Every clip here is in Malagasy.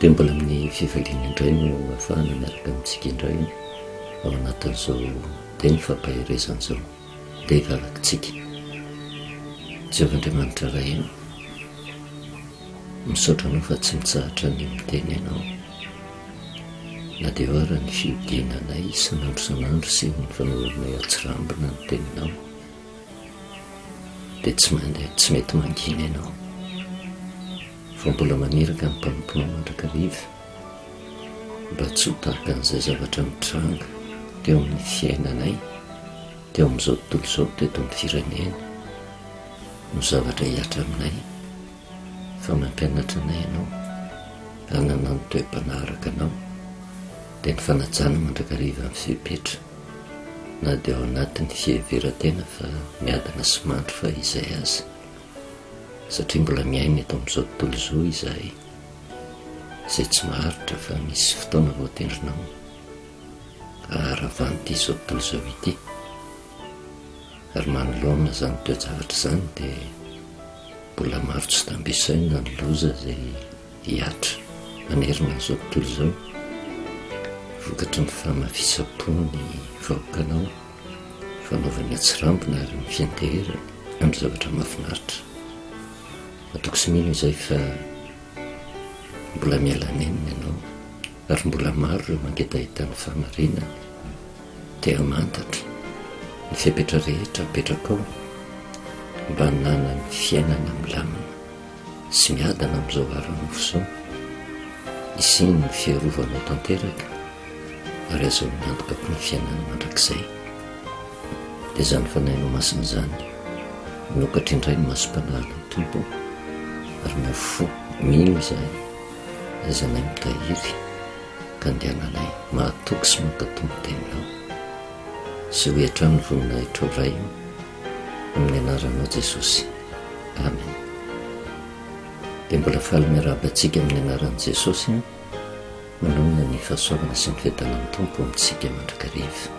Dia mbola amin'ny fifaliana indray no ahafahana miaraka amintsika indray ao anatin'izao teny fampaherezana izao. Dia hivavaka isika. Jehovah Andriamanitra Ray ô, misaotra Anao fa tsy mitsahatra ny miteny Ianao. Na dia eo ara ny fihodinanay isan'andro isan'andro sy ny fanaovanay atsirambina ny teninao, dia tsy mandeha, tsy mety mangina Ianao. Fa mbola maniraka ny mpanomponao mandrakariva mba tsy ho tahaka an'izay zavatra nitranga teo amin'ny fiainanay, teo amin'izao tontolo izao, teto amin'ny firenena, no zavatra hihatra aminay, fa mampianatra anay Ianao hanana ny toe-panahy araka Anao, dia ny fanajana mandrakariva ny fepetra, na dia ao anatin'ny fiheveran-tena fa miadana sy mandry fa izay aza. Satria mbola miaina eto amin'izao tontolo izao izahay, izay tsy maharitra fa misy fotoana voatendrinao haharavana ity izao tontolo izao ity. Ary manoloana izany toe-javatra izany dia mbola maro tsy tambo isaina ny loza izay hihatra manerana an'izao tontolo izao vokatry ny fahamafisam-po ny vahoakanao. Fanaovany atsirambina ary ny fianteherany amin'ny zavatra mahafinaritra. Matoky sy mino izay fa mbola miala nenina ianao ary mbola maro ireo mangetaheta ny fahamarinana, te hamantatra ny fepetra rehetra apetrakao mba hananany fiainana milamina sy miadana amin'izao ara-nofo izao, hisian'ny fiarovanao tanteraka. ary azahoany antoka koa ny fiainana mandrakizay. Dia izany Fanahinao Masina izany manokatra indray ny masom-panahinay Tompo ô, ary omeo fo mino izahay, aizanay mitahiry ka andehananay mahatoky sy mankatò ny Teninao. Sehoy hatrany ny voninahitrao Ray ô, amin'ny anaranao Jesosy. Amen. Dia mbola faly miarahaba antsika amin'ny anaran'i Jesosy an. Manonona ny fahasoavana sy ny fiadanan'ny Tompo amintsika mandrakariva.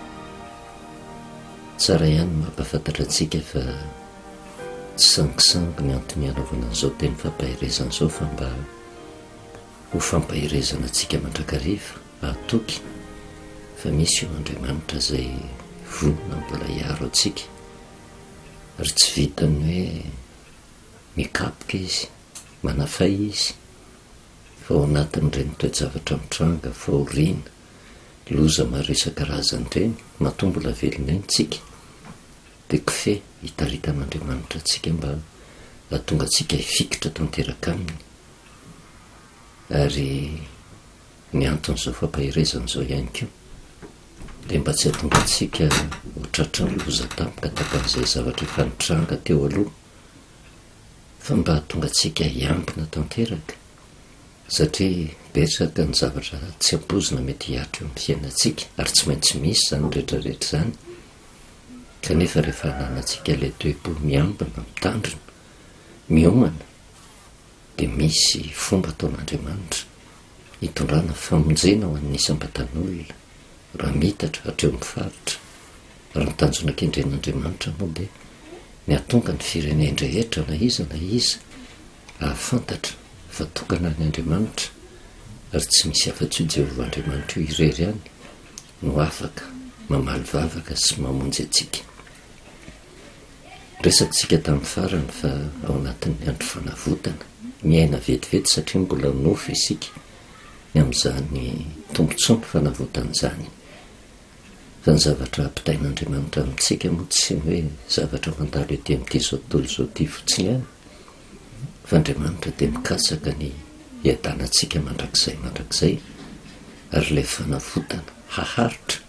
Tsara ihany ny mampahafantatra antsika fa tsy sangisangy ny antony hanaovana an'izao teny fampaherezana izao fa mba ho fampaherezana antsika mandrakariva hahatoky fa misy io Andriamanitra izay vonona mbola hiaro antsika ary tsy vitan'ny hoe mikapoka izy, manafay izy Fa ao anatin'ireny toe-javatra mitranga, fahoriana, loza maro isan-karazany ireny, matoa mbola velona eny tsika, dia kofehy hitaritan'Andriamanitra antsika mba hahatonga antsika hifikitra tanteraka Aminy. Ary ny anton'izao fampaherezana izao ihany koa, dia mba tsy hahatonga antsika ho tratran'ny loza tampoka tahaka an'izay zavatra efa nitranga teo aloha, fa mba hahatonga antsika hiambina tanteraka satria betsaka ny zavatra tsy ampoizina mety hihatra eo amin'ny fiainantsika ary tsy maintsy misy izany rehetra rehetra izany kanefa rehefa ananantsika ilay toe-po miambina, mitandrina, miomana dia misy fomba ataon'Andriamanitra hitondrana famonjena ho an'ny isam-batan'olona raha miitatra hatreo amin'ny faritra. Raha ny tanjona kendren'Andriamanitra moa dia ny hahatonga ny firenen-drehetra na iza na iza hahafantatra fa tokana ny Andriamanitra ary tsy misy afa-tsy io Jehovah Andriamanitra io irery ihany no afaka mamaly vavaka sy mamonjy antsika. Resakintsika tamin'ny farany fa ao anatin'ny andro fanavotana, miaina vetivety satria mbola nofo isika ny amin'izany tombontsoa ny fanavotana izany. Fa ny zavatra ampitain'Andriamanitra amintsika moa tsy ny hoe zavatra mandalo ety amin'ity izao tontolo izao ity fotsiny ihany, fa Andriamanitra dia mikatsaka ny hiadanantsika mandrakizay mandrakizay, ary ilay fanavotana haharitra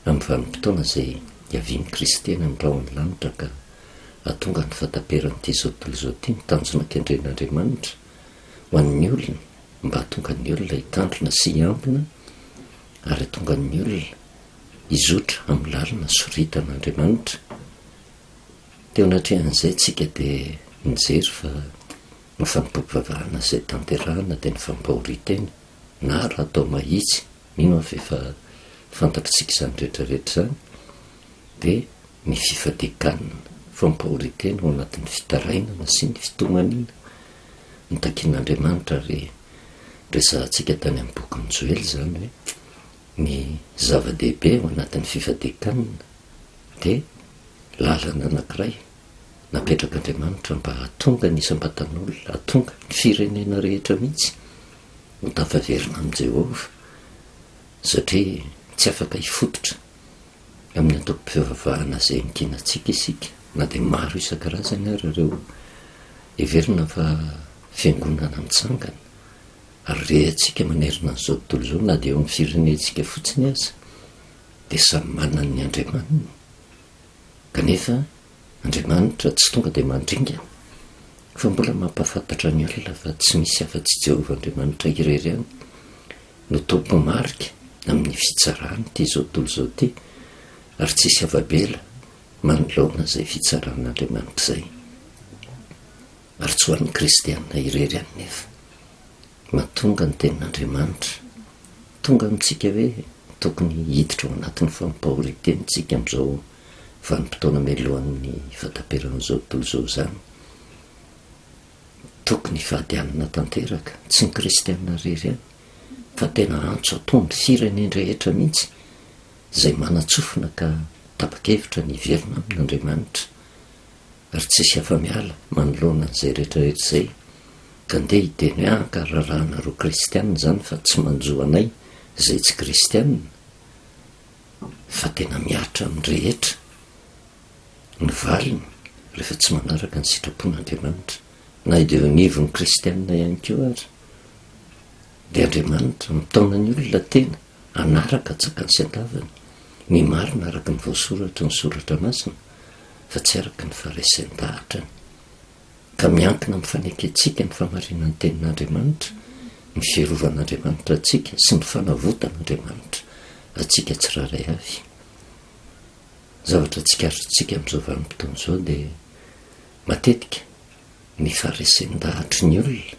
amin'ny vanim-potoana izay hiavian'i Kristy any amin'ny rahon'ny lanitra ka hahatonga ny fahataperan'ity izao tontolo izao ity ny tanjona kendren'Andriamanitra ho an'ny olony mba hahatonga ny olona hitandrina sy hiambina ary hahatonga ny olona hizotra amin'ny lalana soritan'Andriamanitra. Teo anatrehan'izay tsika dia nijery fa ny fanompoam-pivavahana izay tanterahana dia ny fampahorian-tena na raha atao mahitsy, mino aho fa efa fantatritsika izany rehetra rehetra izany, dia ny fifadian-kanina, fampahorian-tena ao anatin'ny fitarainana sy ny fitomaniana no takian'Andriamanitra ary. Resahantsika tany amin'ny bokin'i Joela izany hoe ny zava-dehibe ao anatin'ny fifadian-kanina dia lalana anankiray napetrak'Andriamanitra mba hahatonga ny isam-batan'olona, hahatonga ny firenena rehetra mihitsy ho tafaverina amin'i Jehovah, satria tsy afaka hifototra amin'ny antokom-pivavahana izay ankinantsika isika, na dia maro isan-karazany ary ireo heverina fa fiangonana mitsangana, ary rehantsika manerana an'izao tontolo izao, na dia eo amin'ny firenentsika fotsiny aza, dia samy manana ny Andriamaniny. Kanefa Andriamanitra tsy tonga dia mandringana, fa mbola mampahafantatra ny olona fa tsy misy afa-tsy Jehovah Andriamanitra irery ihany no tompo-marika amin'ny fitsarana ity izao tontolo izao ity, ary tsy hisy afa-bela manoloana izay fitsaran'Andriamanitra izay. Ary tsy ho an'ny kristiana irery ihany nefa. Mahatonga ny tenin'Andriamanitra tonga amintsika hoe tokony hiditra ao anatin'ny fampahorian-tena isika amin'izao vanim-potoana mialohan'ny fahataperan'izao tontolo izao izany. Tokony hifady hanina tanteraka, tsy ny kristiana irery ihany, fa tena antso ataon'ny firenen-drehetra mihitsy izay manan-tsofina ka tapa-kevitra ny hiverina amin'Andriamanitra. Ary tsisy afa-miala manoloana an'izay rehetra rehetra izay, ka ndeha hiteny hoe an ka rarahanareo kristiana izany fa tsy manjo anay izay tsy kristiana, fa tena mihatra amin'ny rehetra ny valiny rehefa tsy manaraka ny sitrapon'Andriamanitra, na eo anivon'ny kristiana ihany koa ary dia Andriamanitra mitaona ny olona tena hanaraka an-tsakany sy an-davany ny marina araka ny voasoratry ny soratra masina fa tsy araka ny faharesen-dahatrany. Ka miankina amin'ny fanekentsika ny fahamarinan'ny Tenin'Andriamanitra, ny fiarovan'Andriamanitra antsika sy ny fanavotan'Andriamanitra antsika tsirairay avy. Ny zavatra tsikaritritsika amin'izao vanim-potoana izao dia matetika ny faharesen-dahatry ny olona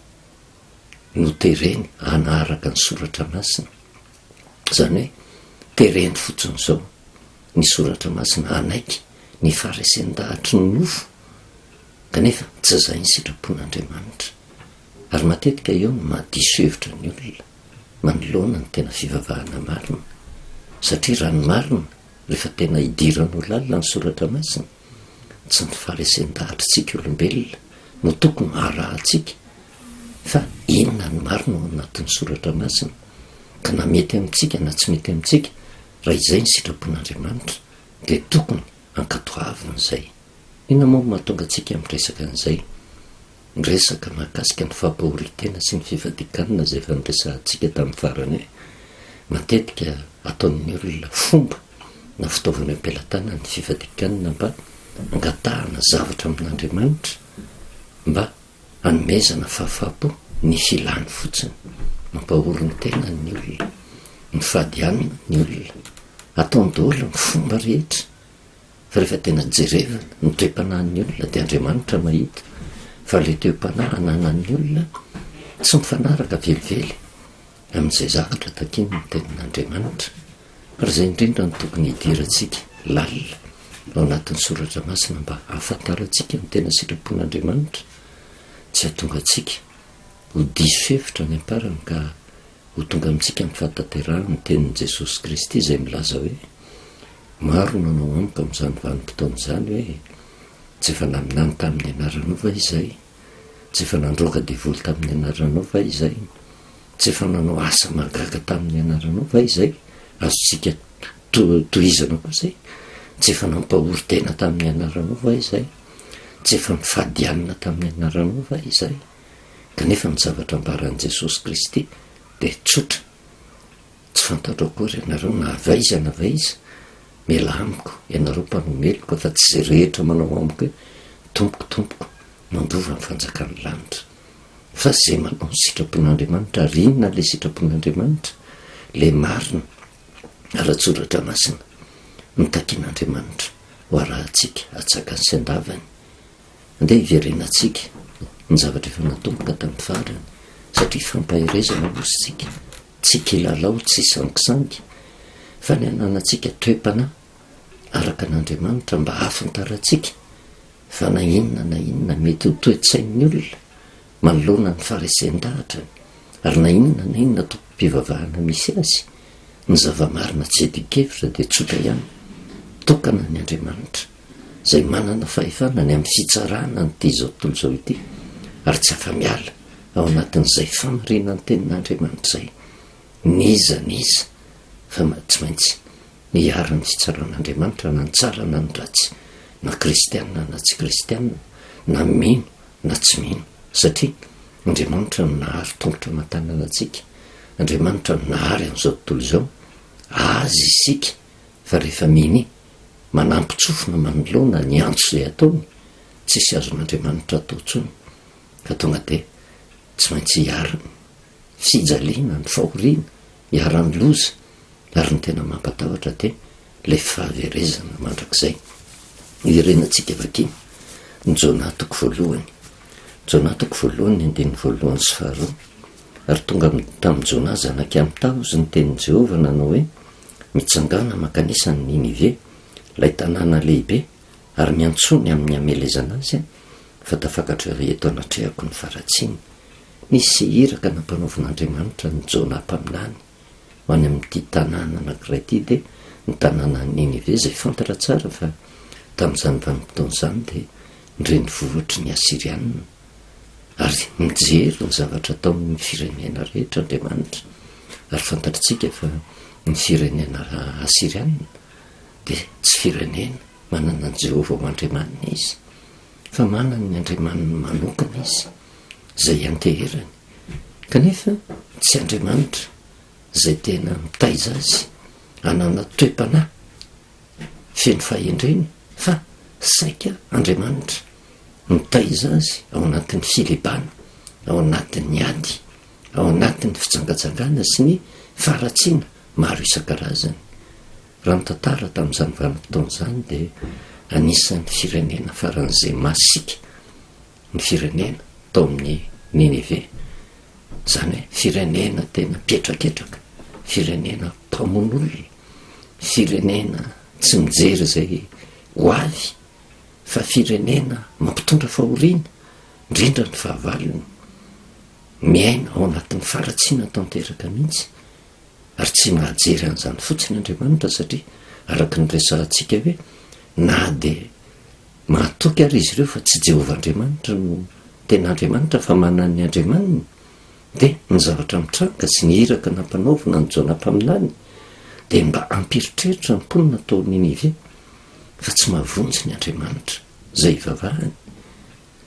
no tereny hanaraka ny soratra masina. Izany hoe tereny fotsiny izao ny soratra masina hanaiky ny faharesen-dahatry ny nofo kanefa tsy izay ny sitrapon'Andriamanitra. Ary matetika eo no mahadiso hevitra ny olona manoloana ny tena fivavahana marina. Satria raha ny marina, rehefa tena idiranao lalina ny soratra masina, Tsy ny faharesen-dahatr'tsika olombelona no tokony harahantsika fa inona ny marina ao anatin'ny soratra masina ka na mety amintsika na tsy mety amintsika raha izay ny sitrapon'Andriamanitra dia tokony hankatoavina izay. Inona moa no mahatonga antsika miresaka an'izay? Miresaka mahakasika ny fampahorian-tena sy ny fifadian-kanina izay efa niresahantsika tamin'ny farany hoe matetika ataon'ny olona fomba na fitaovana eo am-pelatanany ny fifadian-kanina mba hangatahana zavatra amin'Andriamanitra mba hanomezana fahafaham-po ny filany fotsiny. Mampahory ny tenany ny olona, mifady hanina ny olona, ataony daholo ny fomba rehetra Fa rehefa tena jerevana ny toe-panahin'ny olona dia Andriamanitra mahita fa ilay toe-panahy ananan'ny olona tsy mifanaraka velively amin'izay zavatra takian'ny tenin'Andriamanitra. Ary izay indrindra no tokony hidirantsika lalina ao anatin'ny soratra masina mba hahafantarantsika ny tena sitrapon'Andriamanitra, tsy hahatonga antsika ho diso hevitra any am-parany ka Ho tonga amintsika ny fahatanterahan'ny tenin'i Jesosy Kristy izay milaza hoe, Maro no hanao amiko amin'izany vanim-potoana izany hoe, Tsy efa naminany tamin'ny anaranao va izahay? Tsy efa nandroaka devoly tamin'ny anaranao va izahay? Tsy efa nanao asa mahagaga tamin'ny anaranao va izahay? Azontsika tohizana koa izay. Tsy efa nampahory tena tamin'ny anaranao va izahay? Tsy efa nifady hanina tamin'ny anaranao va izahay? Kanefa ny zavatra ambaran'i Jesosy Kristy dia tsotra, Tsy fantatro akory ianareo na avy aiza na avy aiza, mialà amiko ianareo mpanao meloka fa tsy izay rehetra manao amiko hoe, Tompoko, Tompoko, mandova ny fanjakan'ny lanitra. Fa izay manao ny sitrapon'Andriamanitra, ary inona ilay sitrapon'Andriamanitra? Ilay marina ara-tsoratra masina notakian'Andriamanitra ho arahantsika atsakany sy andavany. Andeha hiverenantsika ny zavatra efa natomboka tamin'ny farany, satria fampaherezana hozy tsika, tsy kilalao, tsy sangisangy, fa ny hananantsika toe-panahy araka an'Andriamanitra mba hahafantarantsika fa na inona na inona mety ho toe-tsain'ny olona manoloana ny faharesen-dahatrany. Ary na inona na inona tompom-pivavahana misy azy, ny zava-marina tsy iadian-kevitra dia tsotra ihany, tokana ny Andriamanitra, izay manana fahefana ny amin'ny fitsarana an'ity izao tontolo izao ity, ary tsy afa-miala ao anatin'izay famarinan'ny Tenin'Andriamanitra izay n'iza n'iza, fa tsy maintsy iharan'ny fitsaran'Andriamanitra na ny tsara na ny ratsy, na kristiana na tsy kristiana, na mino na tsy mino, satria Andriamanitra no nahary tongotra aman-tanana antsika, Andriamanitra no nahary an'izao tontolo izao, Azy isika, fa rehefa minia manampin-tsofina manoloana ny antso izay ataony, tsisy azon'Andriamanitra atao intsony, fa tonga dia tsy maintsy iharan'ny fijaliana, ny fahoriana, iharan'ny loza, ary ny tena mampatahotra dia ilay fahaverezana mandrakizay. Iverenantsika vakiana ny Jona toko voalohany. Jona toko voalohany ny andininy voalohany sy faharoa. Ary tonga tamin'i Jona zanak'i Amitaozy ny tenin'i Jehovah nanao hoe, Mitsangàna mankanesa any Ninive, ilay tanàna lehibe, ary miantsoa ny amin'ny hamelezana azy, fa tafakatra eto anatrehako ny faharatsiany. Nisy iraka nampanaovin'Andriamanitra an'i Jona mpaminany ho any amin'ity tanàna anankiray ity, dia ny tanànan'i Ninive, izay fantatra tsara fa tamin'izany vanim-potoana izany dia ny renivohitry ny Asyrianina. Ary mijery ny zavatra ataon'ny firenena rehetra Andriamanitra, ary fantatritsika fa ny firenena Asyrianina dia tsy firenena manana an'i Jehovah ho Andriamaniny izy, fa manana ny Andriamaniny manokana izy. izay ianteherany, kanefa tsy Andriamanitra izay tena mitaiza azy hanana toe-panahy feno fahendrena fa saika Andriamanitra mitaiza azy ao anatin'ny filibana, ao anatin'ny ady, ao anatin'ny fijangajangana sy ny faharatsiana maro isan-karazany. Raha ny tantara tamin'izany vanim-potoana izany dia anisan'ny firenena faran'izay masiaka ny firenena tao amin'ny Ninive, izany hoe firenena tena mpihetraketraka, firenena mpamono olona, firenena tsy mijery izay ho avy fa firenena mampitondra fahoriana, indrindra ny fahavalony, miaina ao anatin'ny faharatsiana tanteraka mihitsy, ary tsy mahajery an'izany fotsiny Andriamanitra satria araka ny resahantsika hoe na dia Mahatoky àry izy ireo fa tsy Jehovah Andriamanitra no tena Andriamanitra fa manana ny Andriamaniny, dia ny zavatra mitranga sy ny iraka nampanaovina an'i Jona mpaminany dia mba hampieritreritra ny mponina tao Ninive fa tsy mahavonjy ny Andriamanitra izay ivavahany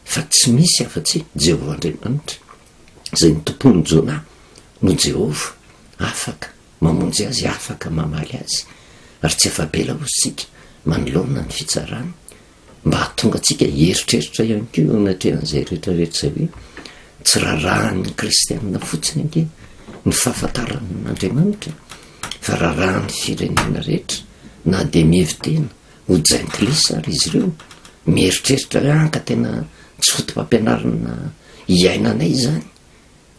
fa tsy misy afa-tsy Jehovah Andriamanitra izay notompoin'i Jona no Jehovah afaka mamonjy azy, afaka mamaly azy, ary tsy afa-bela hozy isika manoloana ny fitsarany, mba hahatonga antsika hieritreritra ihany koa eo anatrehan'izay rehetra rehetra izay hoe tsy rarahan'ny kristianina fotsiny ange ny fahafantarana an'Andriamanitra fa rarahan'ny firenena rehetra na dia mihevi-tena ho jentilisa ary izy ireo, mieritreritra hoe ah ka tena tsy foto-pampianarana iainanay izany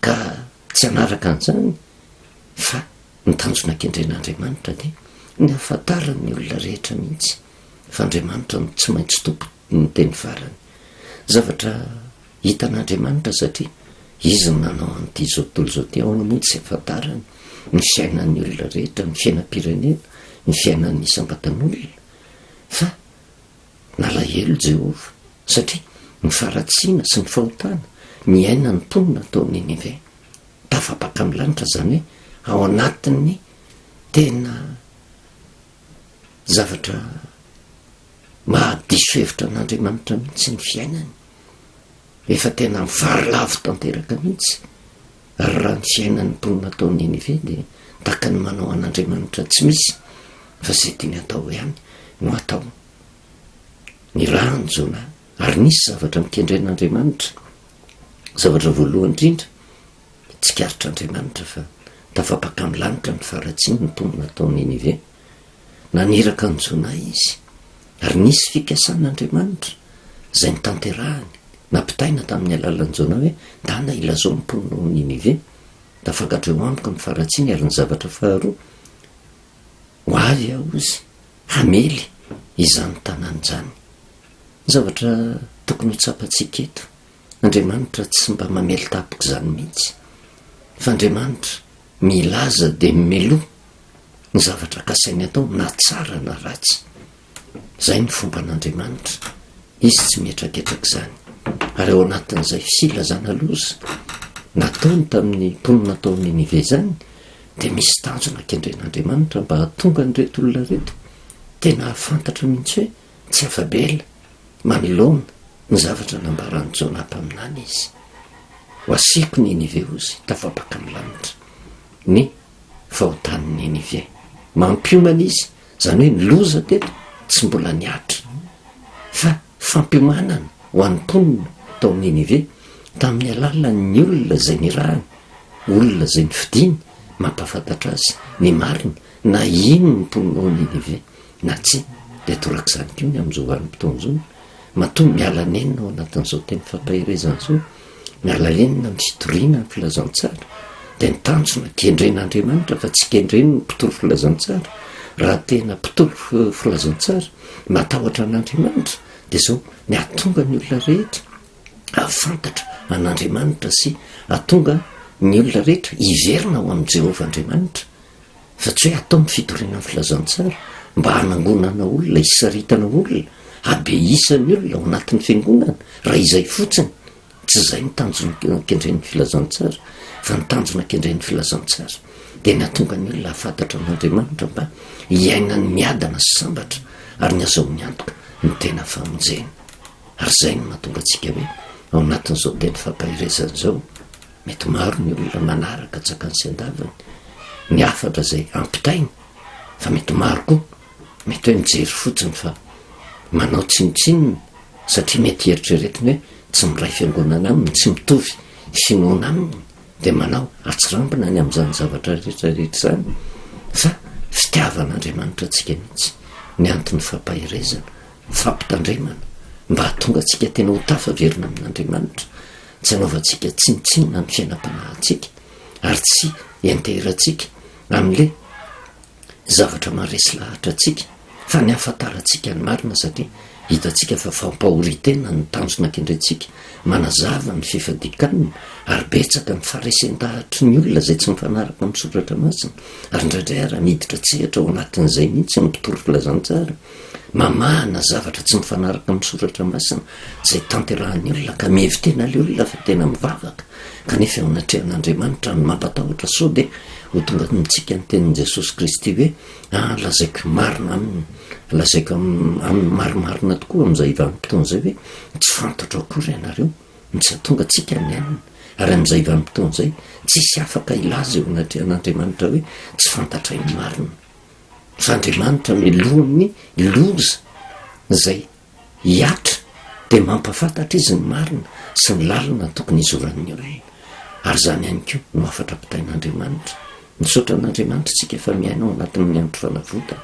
ka tsy hanaraka an'izany. Fa ny tanjona kendren'Andriamanitra dia ny hahafantaran'ny olona rehetra mihitsy fa Andriamanitra no tsy maintsy tompon'ny teny farany. Zavatra hitan'Andriamanitra satria Izy no nanao an'ity izao tontolo izao ity, ahoana moa tsy hahafantarany ny fiainan'ny olona rehetra, ny fiainam-pirenena, ny fiainan'ny isam-batan'olona. Fa nalahelo Jehovah satria ny faharatsiana sy ny fahotana niainan'ny mponina tao Ninive. Tafapaka amin'ny lanitra izany hoe ao anatin'ny tena zavatra mahadiso hevitra an'Andriamanitra mihitsy ny fiainany. Efa tena mivarilavo tanteraka mihitsy. Ary raha ny fiainan'ny mponina tao Ninive dia tahaka ny manao an'Andriamanitra tsy misy fa izay tiany atao ihany no atao. Nirahan'i Jona ary nisy zavatra nikendren'Andriamanitra. Zavatra voalohany indrindra, tsikaritr'Andriamanitra fa tafapaka amin'ny lanitra ny faharatsiany ny mponina tao Ninive. Naniraka an'i Jonah izy, ary nisy fikasan'Andriamanitra izay notanterahiny, nampitaina tamin'ny alalan'i Jonah hoe, Ndana ilazao ny mponina ao Ninive, tafakatra eo amiko ny faharatsiany, ary ny zavatra faharoa, ho avy aho, hozy, hamely izany tanàna izany. Ny zavatra tokony ho tsapantsika eto, Andriamanitra tsy mba mamely tampoka izany mihitsy. Fa Andriamanitra milaza dia meloa ny zavatra kasainy atao na tsara na ratsy. Izay ny fomban'Andriamanitra. Izy tsy mihetraketraka izany. Ary ao anatin'izay filazana loza nataony tamin'ny mponina tao Ninive izany dia misy tanjona kendren'Andriamanitra mba hahatonga an'ireto olona ireto tena hahafantatra mihitsy hoe tsy afa-bela manoloana ny zavatra nambaran'i Jona mpaminany izy. Ho asiako Ninive hozy tafapaka amin'ny lanitra ny fahotan'i Ninive. Mampiomana izy, izany hoe ny loza teto tsy mbola nihatra fa fampiomanana ho an'ny mponina tao Ninive tamin'ny alalan'ny olona izay nirahany, olona izay nofidiny mampahafantatra azy ny marina na hino ny mponina ao Ninive na tsia. Dia torak'izany koa ny amin'izao vanim-potoana izao. Matoa miala nenina ao anatin'izao teny fampaherezana izao, miala nenina amin'ny fitoriana ny filazantsara, dia ny tanjona kendren'Andriamanitra fa tsy kendren'ny mpitory filazantsara. Raha tena mpitory filazantsara matahotra an'Andriamanitra dia izao, ny hahatonga ny olona rehetra hahafantatra an'Andriamanitra sy hahatonga ny olona rehetra hiverina ho amin'i Jehovah Andriamanitra. Fa tsy hoe atao ny fitoriana ny filazantsara mba hanangonana olona, hisaritana olona, habe isa ny olona ao anatin'ny fiangonana, raha izay fotsiny, tsy izay ny tanjona kendren'ny filazantsara, fa ny tanjona kendren'ny filazantsara dia ny hahatonga ny olona hahafantatra an'Andriamanitra mba hiainany miadana sy sambatra ary ny azahoany antoka ny tena famonjena. Ary izay no mahatonga antsika hoe ao anatin'izao teny fampaherezana izao, Mety maro ny olona manaraka antsakany sy andavany ny hafatra izay ampitainy fa mety maro koa mety hoe mijery fotsiny fa manao tsinontsinona satria mety eritreretiny hoe tsy miray fiangonana aminy, tsy mitovy finoana aminy dia manao atsirambina ny amin'izany zavatra rehetra rehetra izany fa fitiavan'Andriamanitra antsika mihitsy ny anton'ny fampaherezana, fampitandremana mba hahatonga antsika tena ho tafaverina amin'Andriamanitra. Tsy anaovantsika tsinontsinona ny fiainam-panahintsika ary tsy ianteherantsika amin'ilay zavatra maharesy lahatra antsika fa ny hahafantarantsika ny marina satria hitantsika fa fampahorian-tena ny tanjona kendrentsika, manazava ny fifadian-kanina ary betsaka ny faharesen-dahatry ny olona izay tsy mifanaraka amin'ny soratra masina ary indraindray ara miditra an-tsehatra ao anatin'izay mihitsy ny mpitory filazantsara. Mamahana zavatra tsy mifanaraka amin'ny soratra masina izay tanterahan'ny olona ka mihevi-tena ilay olona fa tena mivavaka kanefa eo anatrehan'Andriamanitra no mampatahotra sao dia ho tonga amintsika ny tenin'i Jesosy Kristy hoe ah lazaiko marina aminy lazaiko aminy marimarina tokoa amin'izay vanim-potoana izay hoe tsy fantatro akory ianareo no tsy hahatonga antsika ny anina ary amin'izay vanim-potoana izay tsisy afaka hilaza eo anatrehan'Andriamanitra hoe tsy fantatray ny marina Fa Andriamanitra melohin'ny loza izay hihatra dia mampahafantatra Izy ny marina sy ny lalana tokony hizoran'ny olona. Ary izany ihany koa no hafatra ampitain'Andriamanitra. Misaotra an'Andriamanitra isika fa miaina ao anatin'ny andro fanavotana.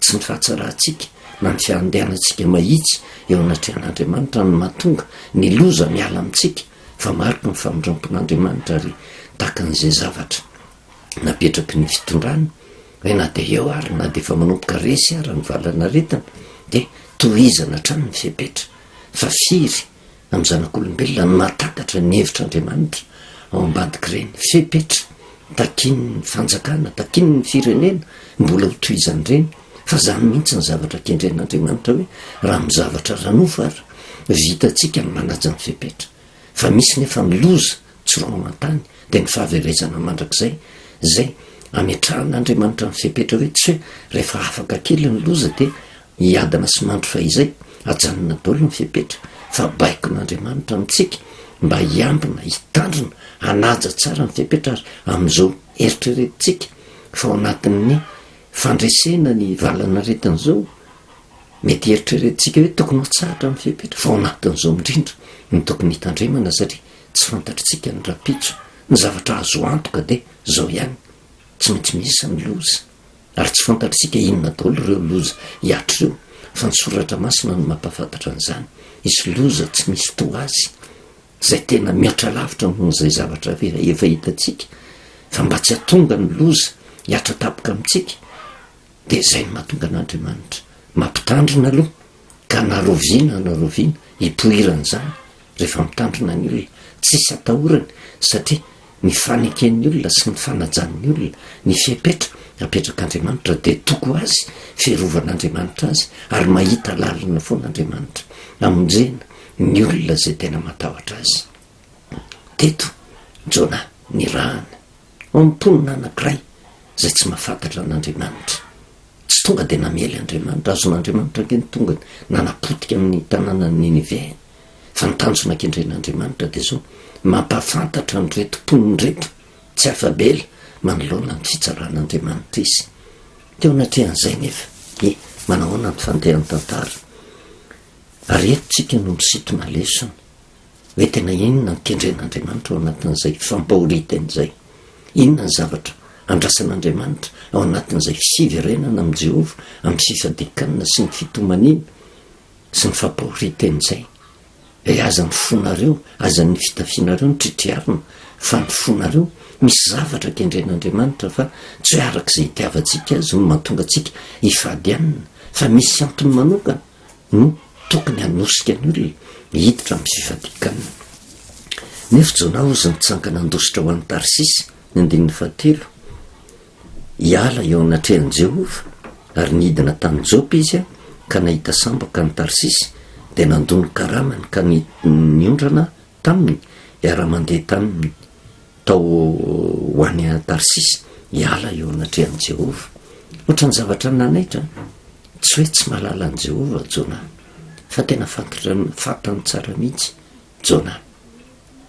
Tsy ny fahatsarantsika na ny fiandehanantsika mahitsy eo anatrehan'Andriamanitra no mahatonga ny loza miala amintsika fa mariky ny famindrampon'Andriamanitra ary tahaka an'izay zavatra napetraky ny fitondrana hoe na dia eo ary na dia efa manomboka resy ara ny valanaretina dia tohizana hatrany ny fepetra fa firy amin'ny zanak'olombelona no mahatakatra ny hevitr'Andriamanitra ao ambadik'ireny fepetra takian'ny fanjakana, takian'ny firenena mbola ho tohizan'ireny fa zany mihitsy ny zavatra kendren'Andriamanitra hoe raha amin'ny zavatra ara-nofo ary vitantsika ny manaja ny fepetra fa misy nefa ny loza tsy roa aman-tany dia ny fahaverezana mandrakizay izay ametrahan'Andriamanitra ny fepetra hoe tsy hoe rehefa afaka kely ny loza dia hiadana sy mandry fahizay, ajanona daholo ny fepetra fa baikon'Andriamanitra amintsika mba hiambina, hitandrina, hanaja tsara ny fepetra ary amin'izao eritreretintsika fa ao anatin'ny fandresena ny valan'aretina izao mety eritreretintsika hoe tokony ho tsahatra ny fepetra fa ao anatin'izao indrindra no tokony hitandremana satria Tsy fantatritsika ny rahampitso, ny zavatra azo antoka dia zao ihany, tsy maintsy misy ny loza, ary tsy fantatritsika inona daholo ireo loza hihatra ireo, fa ny soratra masina no mampahafantatra an'izany, hisy loza tsy misy toa azy, izay tena mihoatra lavitra noho izay zavatra efa hitantsika, fa mba tsy hahatonga ny loza hihatra tampoka amintsika, dia izay no mahatonga an'Andriamanitra mampitandrina aloha, ka na rahoviana na rahoviana hipoiran'izany rehefa mitandrina ny olona, tsisy atahorany satria. ny faneken'ny olona sy ny fanajan'ny olona ny fepetra apetrak'Andriamanitra dia toky ho azy, fiarovan'Andriamanitra azy ary mahita lalina foana Andriamanitra hamonjena ny olona izay tena matahotra azy. Teto Jona nirahana ho mponina anankiray izay tsy mahafantatra an'Andriamanitra. Tsy tonga dia namely Andriamanitra, azon'Andriamanitra ange ny tongony nanapotika ny tanànan'i Ninive. Fa ny tanjona kendren'Andriamanitra dia izao, mampahafantatra an'ireto mponina ireto tsy afa-bela manoloana ny fitsaran'Andriamanitra izy. Teo anatrehan'izay nefa, e, manahoana ny fandehan'ny tantara? Ary eto tsika no misintona lesona hoe tena inona no kendren'Andriamanitra ao anatin'izay fampahorian-tena izay? Inona ny zavatra andrasan'Andriamanitra ao anatin'izay fiverenana amin'i Jehovah amin'ny fifadian-kanina sy ny fitomaniana sy ny fampahorian-tena izay? Re aza ny fonareo, aza ny fitafianareo no tritriarina, fa ny fonareo, misy zavatra kendren'Andriamanitra fa tsy hoe araka izay itiavantsika azy no mahatonga antsika hifady hanina, fa misy antony manokana no tokony hanosika ny olona hiditra amin'ny fifadian-kanina. Nefa Jonah hozy nitsangana handositra ho any Tarsisy, ny andininy fahatelo, hiala eo anatrehan'i Jehovah, ary nidina tany Jopa izy ka nahita sambo hankany Tarsisy, dia nandoa ny karamany ka niondrana taminy hiara-mandeha taminy tao ho any Tarsisy, hiala eo anatrehan'i Jehovah. Ohatran'ny zavatra nanaitra, tsy hoe tsy mahalala an'i Jehovah Jona, fa tena fantany tsara mihitsy Jona.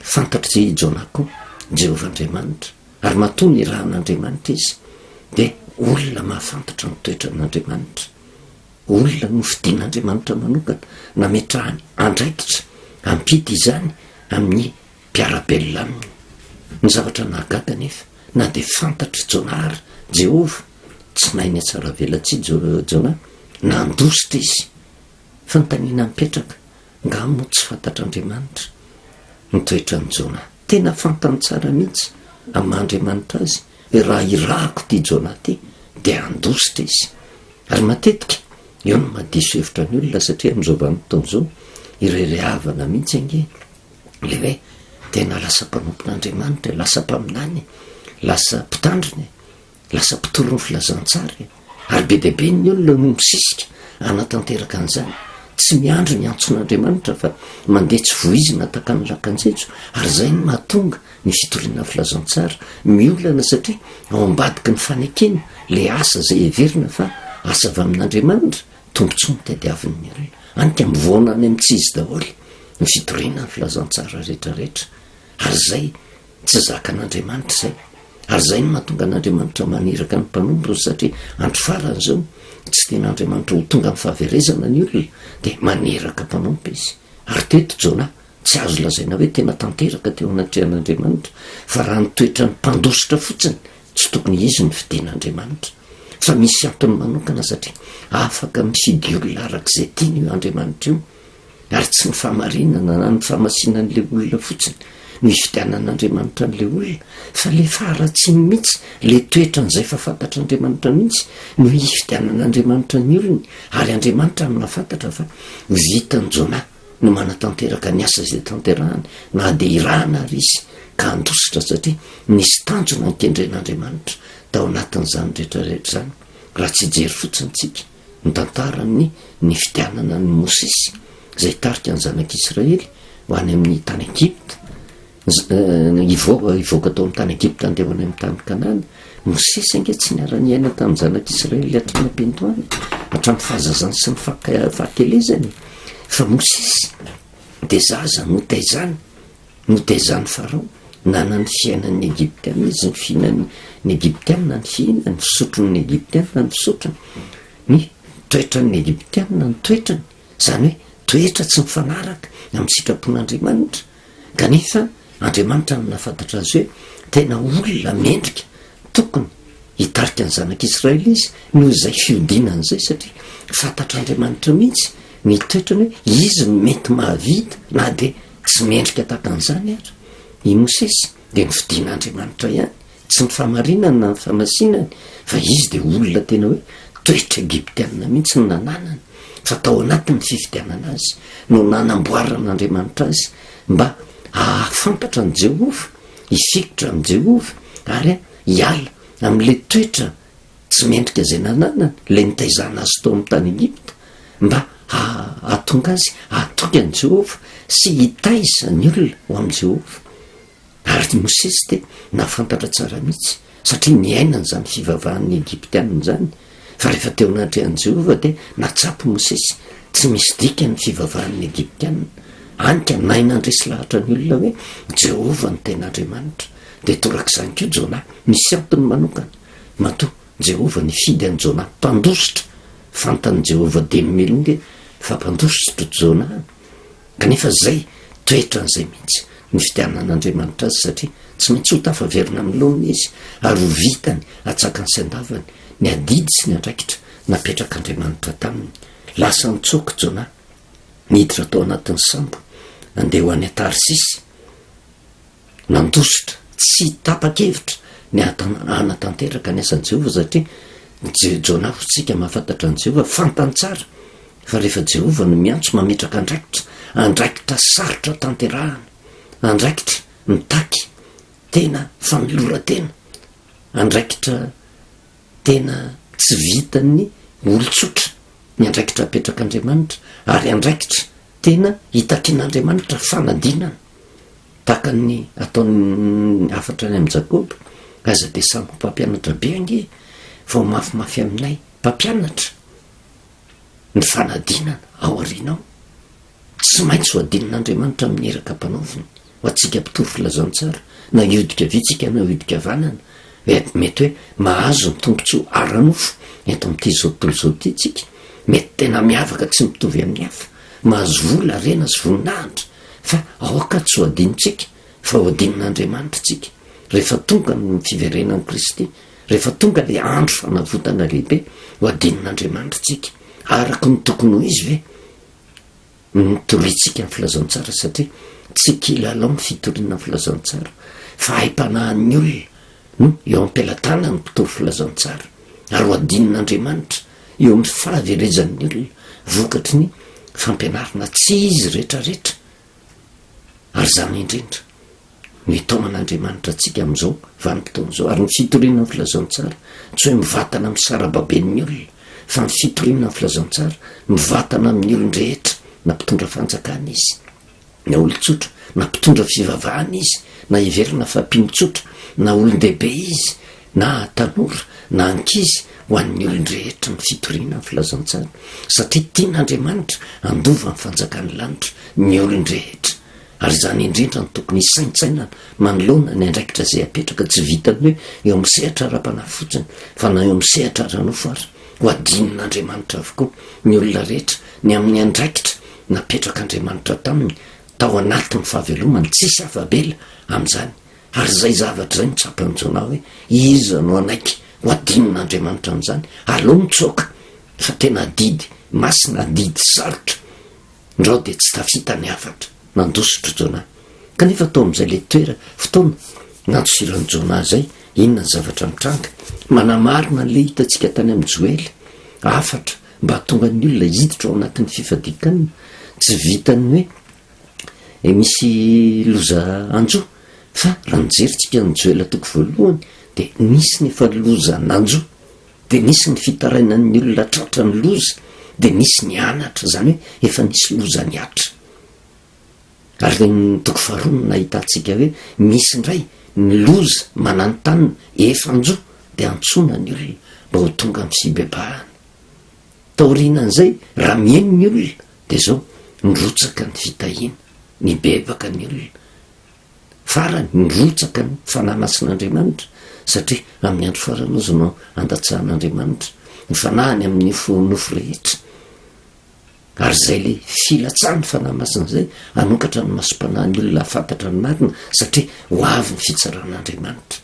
Fantatr'i Jona koa Jehovah Andriamanitra, ary matoa nirahan'Andriamanitra izy, dia olona mahafantatra ny toetran'Andriamanitra, olona nofidin'Andriamanitra manokana, nametrahany andraikitra hampita izany amin'ny mpiara-belona aminy. Ny zavatra nahagaga anefa, na dia fantatr'i Jona àry Jehovah, tsy nahay nihatsaravelatsihy Jona, nandositra izy. Fanontaniana mipetraka, Angaha moa tsy fantatr'Andriamanitra ny toetran'i Jonah? Tena fantany tsara mihitsy amin'ny maha Andriamanitra azy hoe raha irahako ity Jonah ity dia handositra izy. Ary matetika eo no mahadiso hevitra ny olona satria amin'izao vanim-potoana izao irerehavana mihitsy ange ilay hoe tena lasa mpanompon'Andriamanitra e, lasa mpaminany e, lasa mpitandrina e. Lasa mpitory ny filazantsara e! Ary be dia be ny olona no misisika hanatanteraka an'izany. Tsy miandry ny antson'Andriamanitra fa mandeha tsy voizina tahaka ny lakan-jejo, ary izay no mahatonga ny fitoriana ny filazantsara miolana satria ao ambadiky ny fanekena ilay asa izay heverina fa asa avy amin'Andriamanitra, tombontsoa no tadiavin'ny olona. Any ka mivoana any amin'ny tsy izy daholo ny fitoriana ny filazantsara rehetrarehetra. Ary izay Tsy zakan'Andriamanitra izay. Ary izay no mahatonga an'Andriamanitra maniraka ny mpanompony satria andro farany izao, tsy tian'Andriamanitra ho tonga amin'ny fahaverezana ny olona dia maniraka mpanompo izy. Ary teto Jonah, tsy azo lazaina hoe tena tanteraka teo anatrehan'Andriamanitra, fa raha ny toetrany mpandositra fotsiny, tsy tokony izy no fidin'Andriamanitra. Fa misy antony manokana satria afaka mifidy olona araka izay tiany io Andriamanitra io. Ary tsy ny fahamarinana na ny fahamasinan'ilay olona fotsiny no ifidianan'Andriamanitra an'ilay olona, fa ilay faharatsiany mihitsy, ilay toetran'izay efa fantatr'Andriamanitra mihitsy no ifidianan'Andriamanitra ny olony, ary Andriamanitra no nahafantatra fa vitan'i Jonah no manatanteraka ny asa izay tanterahany, na dia irahana ary izy ka handositra satria nisy tanjona nikendren'Andriamanitra tao anatin'izany rehetra rehetra izany, raha tsy hijery fotsiny tsika. Ny tantaran'ny nifidianana an'i Mosesy, izay hitarika ny zanak'Israely ho any amin'ny tany Egypta, hivoaka hivoaka tao amin'ny tany Egypta handeha ho any amin'ny tany Kanana. Mosesy ange tsy niara-niaina tamin'ny zanak'Israely hatrany am-piandohana, hatramin'ny fahazazany sy ny fahakelezany, fa Mosesy dia zaza notaizana Notaizan'i Farao, nanana ny fiainan'ny Egyptiana izy, ny fihinan'ny ny Egyptiana ny fihinany, ny fisotron'ny Egyptiana ny fisotrony, ny toetran'ny Egyptiana ny toetrany, izany hoe toetra tsy mifanaraka amin'ny sitrapon'Andriamanitra, kanefa Andriamanitra no nahafantatra azy hoe tena olona mendrika tokony hitarika ny zanak'Israely izy noho izay fihodinany izay satria fantatr'Andriamanitra mihitsy ny toetrany hoe izy no mety mahavita na dia Tsy mendrika tahaka an'izany ary i Mosesy, dia nofidin'Andriamanitra ihany, tsy ny fahamarinany na ny fahamasinany, fa izy dia olona tena hoe toetra egyptiana mihitsy no nananany, fa tao anatin'ny fifidianana azy no nanamboaran'Andriamanitra azy mba hahafantatra an'i Jehovah, hifikitra amin'i Jehovah ary hiala amin'ilay toetra tsy mendrika izay nananany, ilay nitaizana azy tao amin'ny tany Egypta, mba hahatonga azy hahatoky an'i Jehovah sy hitaiza ny olona ho amin'i Jehovah. Ary i Mosesy dia nahafantatra tsara mihitsy, satria niainany izany fivavahan'ny Egyptiana izany, fa rehefa teo anatrehan'i Jehovah dia nahatsapa i Mosesy, tsy misy dikany ny fivavahan'ny Egyptiana, hany ka nahay nandresy lahatra ny olona hoe Jehovah no tena Andriamanitra. Dia torak'izany koa Jonah, misy antony manokana matoa Jehovah nifidy an'i Jonah mpandositra, fantan'i Jehovah dieny mialoha ange fa mpandositra Jonah. Kanefa izay toetran'izay mihitsy no nifidianan'Andriamanitra azy satria tsy maintsy ho tafaverina amin'ny laoniny izy ary ho vitany atsakany sy andavany ny adidy sy ny andraikitra napetrak'Andriamanitra taminy. Lasa nitsoaka Jonah, niditra tao anatin'ny sambo handeha ho any Tarsisy. Nandositra tsy tapa-kevitra ny hanatanteraka ny asan'i Jehovah, satria Jonah hoy isika mahafantatra an'i Jehovah, fantany tsara fa rehefa Jehovah no miantso mametraka andraikitra, andraikitra sarotra tanterahana, andraikitra mitaky tena fanoloran-tena, andraikitra tena tsy vitan'ny olon-tsotra ny andraikitra apetrak'Andriamanitra, ary andraikitra tena itakian'Andriamanitra fanadinana. Tahaka ny ataon'ny hafatra any amin'i Jakoba, aza dia samy ho mpampianatra be ange fa ho mafimafy aminay mpampianatra ny fanadinana ao aoriana ao. Tsy maintsy ho adinin'Andriamanitra amin'ny iraka ampanaoviny ho antsika mpitory filazantsara, na hiodika havia tsika na hiodika havanana, mety hoe mahazo ny tombontsoa ara-nofo eto amin'ity izao tontolo izao ity tsika, mety tena miavaka tsy mitovy amin'ny hafa, mahazo vola, harena sy voninahitra, Fa aoka tsy ho adinontsika fa ho adinin'Andriamanitra tsika rehefa tonga ny fiverenan'i Kristy, rehefa tonga ilay andro fanavotana lehibe, ho adinin'Andriamanitra tsika. Araka ny tokony ho izy ve no nitoriantsika ny filazantsara satria tsy kilalao ny fitoriana ny filazantsara fa haim-panahin'ny olona no eo am-pelatanan'ny mpitory filazantsara ary ho adinin'Andriamanitra eo amin'ny fahaverezan'ny olona vokatry ny fampianarana tsy izy retraretra ary izany indrindra no itaoman'Andriamanitra antsika amin'izao vanim-potoana izao ary ny fitoriana ny filazantsara tsy hoe mivatana amin'ny sarababen'ny olona fa ny fitoriana ny filazantsara mivatana amin'ny olon-drehetra na mpitondra fanjakana izy na olon-tsotra, na mpitondra fivavahana izy, na heverina fa mpino tsotra, na olon-dehibe izy, na tanora, na ankizy, ho an'ny olon-drehetra ny fitoriana ny filazantsara, satria tian'Andriamanitra handova ny fanjakan'ny lanitra ny olon-drehetra. Ary izany indrindra no tokony hisaintsainana manoloana ny andraikitra izay apetraka, tsy vitan'ny hoe eo amin'ny sehatra ara-panahy fotsiny, fa na eo amin'ny sehatra ara-nofo ary. Ho adinon'Andriamanitra avokoa ny olona rehetra ny amin'ny andraikitra Napetrak'Andriamanitra taminy tao anatin'ny fahavelomany, tsisy afa-bela amin'izany. Ary izay zavatra izay no tsapan'i Jonah hoe iza no hanaiky ho adinon'Andriamanitra amin'izany? Aleo mitsoaka fa tena adidy masina, adidy sarotra, ndrao dia tsy tafita ny hafatra. Nandositra Jonah. Kanefa tao amin'izay ilay toera, fotoana nandosiran'i Jonah izay, inona ny zavatra mitranga? Manamarina an'ilay hitantsika tany amin'i Joela, hafatra Mba hahatonga ny olona hiditra ao anatin'ny fifadian-kanina, tsy vitan'ny hoe misy loza hanjo, fa raha nijery tsika ny Joela toko voalohany dia nisy ny efa loza nanjo, dia nisy ny fitarainan'ny olona tratra ny loza, dia nisy ny anatra, izany hoe efa nisy loza nihatra. Ary ny toko faharoa no nahitantsika hoe misy indray ny loza mananontanona efa hanjo dia antsoina ny olona mba ho tonga amin'ny fibebahana. Taorianan'izay, raha mihaino ny olona dia izao, nirotsaka ny fitahiana, nibebaka ny olona. Farany, nirotsaka ny Fanahy Masin'Andriamanitra satria amin'ny andro farany hozy no handatsahan'Andriamanitra ny Fanahiny amin'ny nofo rehetra. Ary izay ilay filatsahan'ny Fanahy Masina izay hanokatra ny masom-panahin'ny olona hahafantatra ny marina satria ho avy ny fitsaran'Andriamanitra.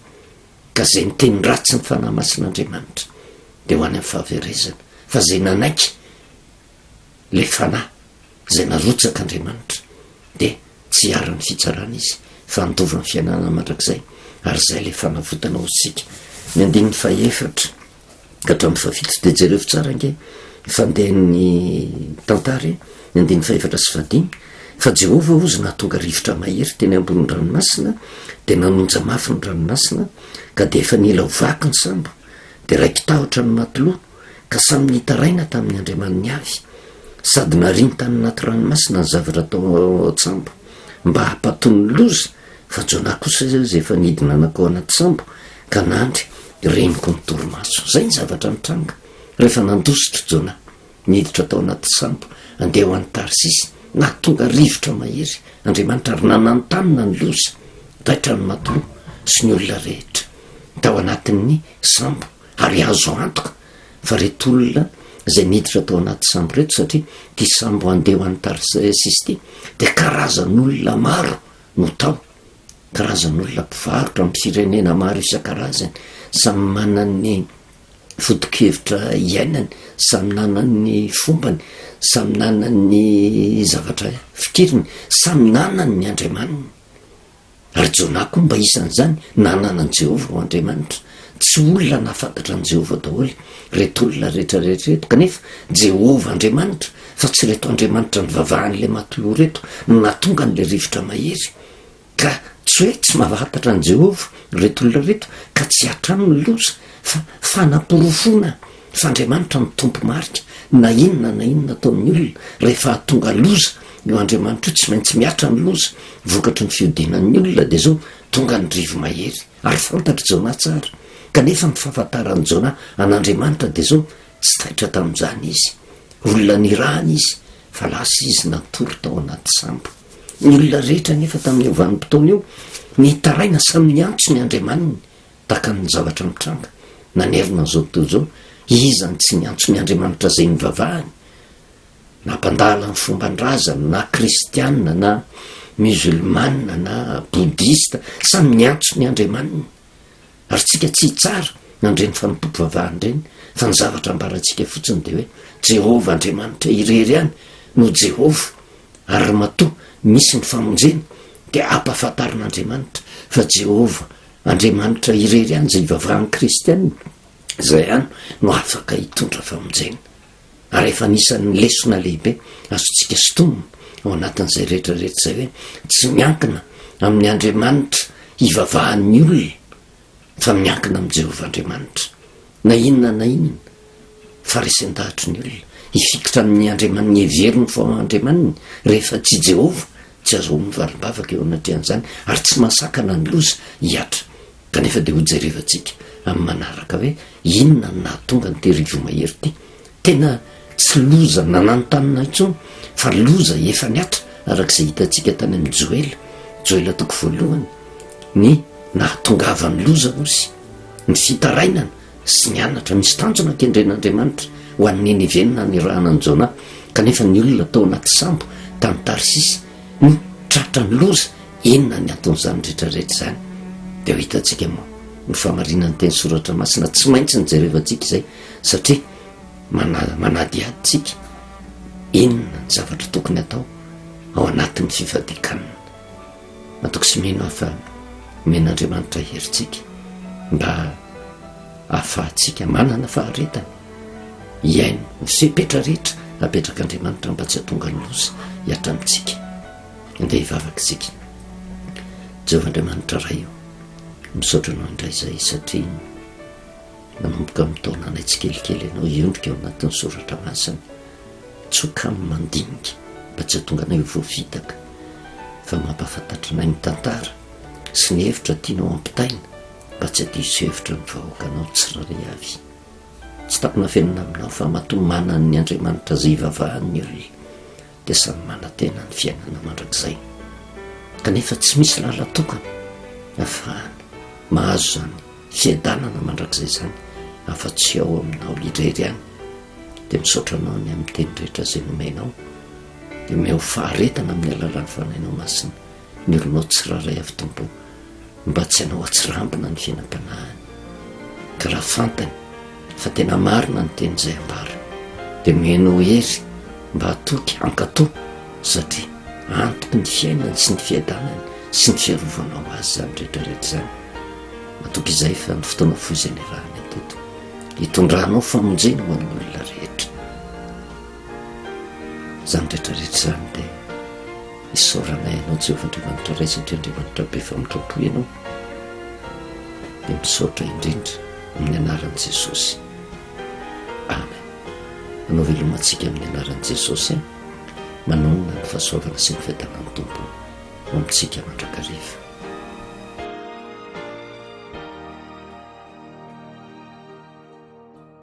Ka izay niteny ratsy ny Fanahy Masin'Andriamanitra dia ho any amin'ny fahaverezana, fa izay nanaiky ilay Fanahy izay narotsak'Andriamanitra dia tsy hiharan'ny fitsarana izy fa handova ny fiainana mandrakizay, ary izay ilay fanavotana ho antsika. Ny andininy fahefatra. ka hatramin'ny fahafito dia jerevo tsara ange ny fandehan'ny tantara e, ny andininy fahefatra sy fahadimy. Fa Jehovah hozy nahatonga rivotra mahery teny ambonin'ny ranomasina, dia nanonja mafy ny ranomasina, ka dia efa nila ho vaky ny sambo, dia raiki-tahotra ny matiloha, ka samy nitaraina tamin'ny andriamaniny avy, sady nariany tany anaty ranomasina ny zavatra tao an-tsambo, mba hampatony ny loza, fa Jonah kosa izay efa nidina nankao anaty sambo, ka nandry, reniko ny torimaso. Izay ny zavatra nitranga, rehefa nandositra Jonah. Niditra tao anaty sambo handeha ho any Tarsisy, nahatonga rivotra mahery Andriamanitra ary nananontanona ny loza, taitra ny matiloha sy ny olona rehetra tao anatin'ny sambo ary azo antoka fa ireto olona izay niditra tao anaty sambo ireto satria ity sambo handeha ho any Tarsisy ity dia karazan'olona maro no tao, karazan'olona mpivarotra amin'ny firenena maro isan-karazany, samy manana ny foto-kevitra iainany, samy nanana ny fombany, samy nanana ny zavatra fikiriny, samy nanana ny Andriamaniny. Ary Jonah koa mba isan'izany, nanana an'i Jehovah ho Andriamanitra. Tsy olona nahafantatra an'i Jehovah daholo ireto olona rehetra rehetra ireto, kanefa Jehovah Andriamanitra, fa tsy ireto andriamanitra nivavahan'ilay matiloha ireto, no nahatonga an'ilay rivotra mahery. Ka tsy hoe tsy mahafantatra an'i Jehovah ireto olona ireto ka tsy hatrany ny loza, fa fanaporofoana fa Andriamanitra no Tompo marika, na inona na inona ataon'ny olona, rehefa hahatonga loza io Andriamanitra io, tsy maintsy mihatra ny loza, vokatry ny fihodinan'ny olona dia izao, tonga ny rivo-mahery, ary fantatr'i Jonah tsara, kanefa ny fahafantaran'i Jonah an'Andriamanitra dia izao, tsy taitra tamin'izany izy, olona nirahana izy, fa lasa izy natory tao anaty sambo. Ny olona rehetra anefa tamin'io vanim-potoana io nitaraina samy niantso ny andriamaniny tahaka ny zavatra mitranga nanerana an'izao tontolo izao, iza no tsy niantso ny andriamanitra izay nivavahany? Na mpandala ny fomban-drazana, na kristiana, na musulmana, na bodista, samy niantso ny andriamaniny. Ary tsika tsy hitsara an'ireny fanompoam-pivavahana ireny, fa ny zavatra ambarantsika fotsiny dia hoe Jehovah Andriamanitra irery ihany no Jehovah, ary matoa misy ny famonjena dia ampahafantarin'Andriamanitra fa Jehovah Andriamanitra irery ihany izay ivavahan'ny kristiana, izay ihany no afaka hitondra famonjena. Ary efa anisan'ny lesona lehibe azontsika sintomina ao anatin'izay rehetra rehetra izay hoe tsy miankina amin'ny Andriamanitra ivavahan'ny olona fa miankina amin'i Jehovah Andriamanitra. Na inona na inona faharesen-dahatry ny olona hifikitra amin'ny andriamaniny heveriny fa ho andriamaniny rehefa tsy Jehovah, tsy azahoany valim-bavaka eo anatrehan'izany ary tsy mahasakana ny loza hihatra. Kanefa dia hojerevantsika amin'ny manaraka hoe inona no nahatonga an'ity rivomahery ity. Tena tsy loza nananontanona intsony fa loza efa nihatra araka izay hitantsika tany amin'ny Joela, Joela toko voalohany, ny nahatongavan'ny loza hozy, ny fitarainana sy ny anatra. Misy tanjona kendren'Andriamanitra ho an'i Ninive ny nanirahana an'i Jona, kanefa ny olona tao anaty sambo tany Tarsisy no tratran'ny loza. Inona ny anton'izany rehetra rehetra izany? Dia ho hitantsika moa ny fahamarinan'ny teny soratra masina, tsy maintsy nijerevantsika izay satria manadihady tsika inona ny zavatra tokony atao ao anatin'ny fifadian-kanina. Matoky sy mino aho fa omen'Andriamanitra herintsika mba ahafahantsika manana faharetana hiaino ny fepetra rehetra apetrak'Andriamanitra mba tsy hahatonga ny loza hihatra amintsika. Andeha hivavaka isika. Jehovah Andriamanitra Ray o, misaotra Anao indray izahay satria nanomboka mitaona anay tsikelikely Ianao hiondrika ao anatin'ny soratra masina. Tsy ho kamo mandinika mba tsy hahatonga anay ho voafitaka fa mampahafantatra anay ny tantara sy ny hevitra tianao hampitaina mba tsy hadiso hevitra ny vahoakanao tsirairay avy. Tsy takona afenina aminao fa matoa manana ny Andriamanitra izay ivavahan'ny olona dia samy manantena ny fiainana mandrakizay. Kanefa tsy misy lalan-tokana ahafahana mahazo izany fiadanana mandrakizay izany afa-tsy ao aminao irery ihany. Dia misaotra anao ny amin'ny teny rehetra izay nomenao. Dia omeo faharetana amin'ny alalan'ny Fanahinao Masina ny olonao tsirairay avy Tompo mba tsy hanao atsirambina ny fiainam-panahiny, ka raha fantany fa tena marina ny teny izay ambara, dia omeno hery mba hatoky hankatò, satria antoky ny fiainany sy ny fiadanany sy ny fiarovanao azy izany rehetra rehetra izany. Matoky izahay fa ny fotoana fohy izay niarahanay teto, hitondranao famonjena ho an'ny olona rehetra. Izany rehetra rehetra izany dia. Isaoranay Anao Jehovah Andriamanitra Ray satria Andriamanitra be famindram-po Ianao. Dia misaotra indrindra amin'ny anaran'i Jesosy. Amen. Manao veloma antsika amin'ny anaran'i Jesosy. Manonona ny fahasoavana sy ny fiadanan'ny Tompo ho amintsika mandrakariva.